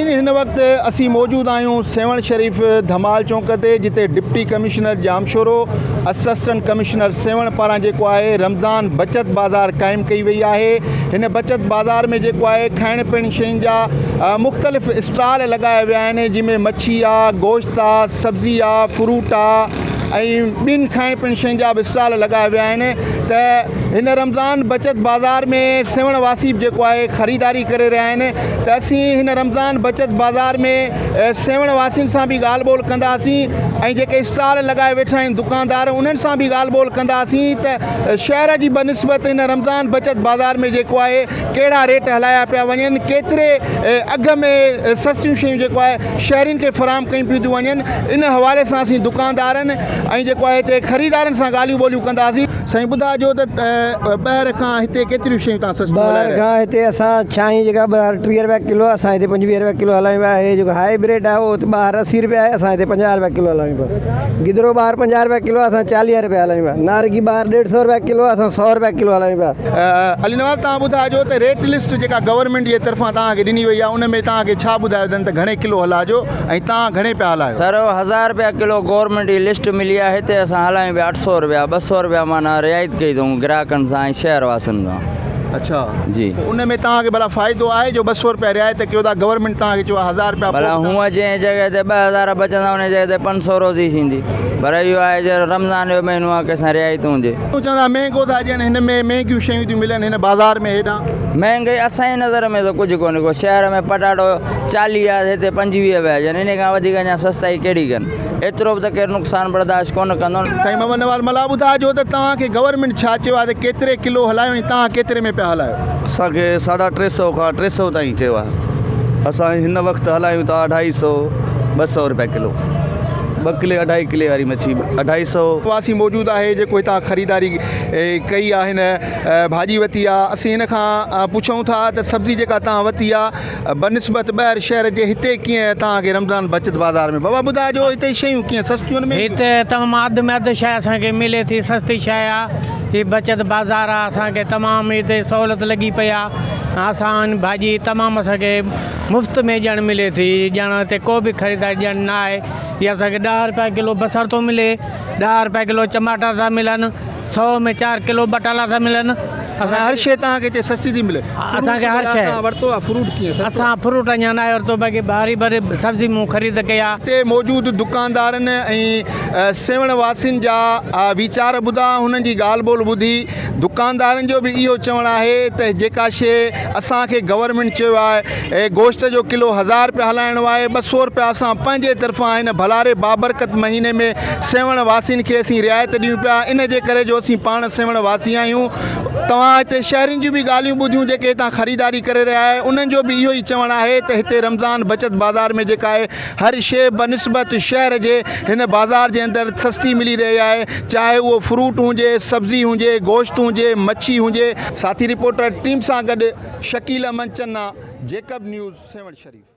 ناظرين هن وقت اسين موجود آهيون سيوهڻ شريف ڌمال چونڪ تي جتي deputy commissioner Jamshoro assistant commissioner Sehwan پاران جيڪو آهي رمضان بچت بازار قائم ڪئي وئي آهي هن بچت بازار ۾ جيڪو آهي کائڻ پيئڻ شين جا مختلف اسٽال لڳايا ويا آهن جنهن ۾ مڇي آ گوشت آ سبزي آ فروٽ آ ۽ ٻين کائڻ پيئڻ شين جا به اسٽال لڳايا ويا آهن ته هن رمضان بچت بازار ۾ سيوهڻ واسي به جيڪو آهي خريداري ڪري رهيا آهن ته اسين هن رمضان بچت بازار ۾ سيوهڻ واسين سان به ڳالهه ٻولهه ڪنداسين ۽ جيڪي اسٽال لڳائي ويٺا آهن دڪاندار انهن سان به ڳالهه ٻولهه ڪنداسين ته شهر جي بنسبت هن رمضان بچت بازار ۾ جيڪو آهي ڪهڙا ريٽ هلايا پيا وڃن ڪيتري اگهه ۾ سستيون شيون جيڪو آهي شهرين کي فراهم ڪيون پيون ٿيون وڃن ان حوالي سان اسين دڪاندارن ۽ جيڪو آهي هتي خريدارن سان ڳالهيون ٻولهيون ڪنداسين. سائين ٻڌاجو ته ٻاهر کان هتي ڪيتريون شيون تان سستيون هلائي رهيا. ٻاهر کان هتي اسان ڇانهين جيڪا ٻاهر 30 رپيا ڪلو آهي اسان هتي 25 رپيا ڪلو هلايون پيا هي جيڪو هائي بريڊ آهي اهو ٻاهر 80 رپيا آهي اسان هتي 50 رپيا ڪلو هلايون پيا گدرو ٻاهر 50 رپيا ڪلو آهي اسان 40 رپيا هلايون پيا نارنگي ٻاهر 150 رپيا ڪلو آهي اسان 100 رپيا ڪلو هلايون پيا. علي نواز توهان ٻڌاجو ته ريٽ لسٽ جيڪا گورنمينٽ جي طرفان توهان کي ڏني وئي آهي ان ۾ توهان کي ڇا ٻڌايو اٿن ته گهڻي ڪلو هلاجو ۽ توهان گهڻي پيا هلايو. سر هزار رپيا ڪلو گورنمينٽ جي لسٽ ملي آهي هتي اسان هلايون پيا 800 رپيا 200 رپيا معنيٰ رعايت ڪئي اٿئون گراهڪن سان ۽ شهر واسين سان. اڇا جي. پوء ان ۾ توهان کي ڀلا فائدو آهي جو 200 رپيا رعايت ڪيو ٿا گورنمينٽ توهان کي چيو آهي هزار رپيا ڀلا هونء جنهن جڳهه تي 2000 بچندا ان جڳهه تي 500 روزي ٿيندي پر اهو آهي جو رمضان جو مهينو آهي ڪنهن سان رعايت هجي. تون چوندا مهنگو ٿا ڏين هن ۾ مهنگيون شيون ٿيون ملن هن بازار ۾ هيڏانهن. مهنگائي اسان جي نظر ۾ ته ڪجهه ڪونهي ڪو شهر ۾ پٽاٽو 40 آهي هتي 25 پيا ڏين انهي کان وڌيڪ اڃا سستائي ڪهڙي ڪن ايترو به ته ڪير نقصان برداشت ڪونه ڪندو. سائين محمد نواز ملاح ٻڌاجو ته توهان کي گورنمينٽ ڇا چيو آهي ته ڪيتري ڪلو هلايو ۽ توهان ڪيتري ۾ پيا هلايو. اسان کي ساڍا ٽي سئو کان ٽي سئو تائين چيو آهي اسان هن وقت هلايون ٿا اڍائي سئو ٻه سئو روپيا ڪلو. ٻه ڪلي اڍائي ڪلي واري مڇي اڍائي سئو. واسي موجود آهي جيڪو هتان خريداري ڪئي آهي هن ڀاڄي وتي آهي اسين هن کان پڇون ٿا ته سبزي جيڪا تان وتي آهي بنسبت ٻاهر شهر جي هتي ڪيئن توهان کي رمضان بچت بازار ۾ بابا ٻڌائجو هتي شيون ڪيئن سستيون آهن هتي تمام اڌ ۾ اڌ شيء اسان کي ملي ٿي سستي شيء آهي هي بچت بازار آهي اسان کي تمام هتي سهولت لڳي پئي آهي اسان ڀاڄي تمام اسان کي مفت ۾ ڄڻ ملي ٿي ڄڻ هتي ڪو به خريدار ڄڻ نه آهي هي اسان کي ڏهه روپيا ڪلو بصر ٿو ملي ڏهه روپيا ڪلو چماٽا ٿا ملن سو ۾ چار ڪلو بٽالا ٿا ملن اسان هر شيء توهان کي هتي سستي ٿي ملي اسان کي هر شيء ورتو آهي فروٽ ڪيئن سستو اسان فروٽ اڃا ناهي ورتو باقي ڀاري ڀاري سبزي مون خريد ڪئي آهي. هتي موجود دڪاندارن ۽ سيوهڻ واسين جا ويچار ٻڌا هنن جي ڳالهه ٻولهه ٻڌي دڪاندارن جو به اهو چوڻ آهي ته جيڪا شيء اسان کي گورنمينٽ چيو آهي گوشت جو ڪلو هزار رپيا هلائڻو آهي ٻه سو رپيا اسان پنهنجي طرفان هن ڀلاري بابرڪت مهيني ۾ سيوهڻ واسين کي اسين رعايت ڏيون پيا ان جي ڪري جو اسين پاڻ سيوهڻ واسي آهيون توهان هتي شهرين جون به ڳالهيون ٻڌيون جيڪي هتان خريداري ڪري رهيا آهي انهن جو به اهو ئي چوڻ آهي ته هتي رمضان بچت بازار ۾ جيڪا آهي هر شيء بنسبت شهر جي هن بازار جي اندر سستي ملي رهي آهي چاهي اهو فروٽ هجي، سبزي هجي، گوشت هجي، مڇي هجي. ساٿي رپورٽر ٽيم سان گڏ شڪيل احمد چنا، جيڪب نيوز، سيوهڻ شريف.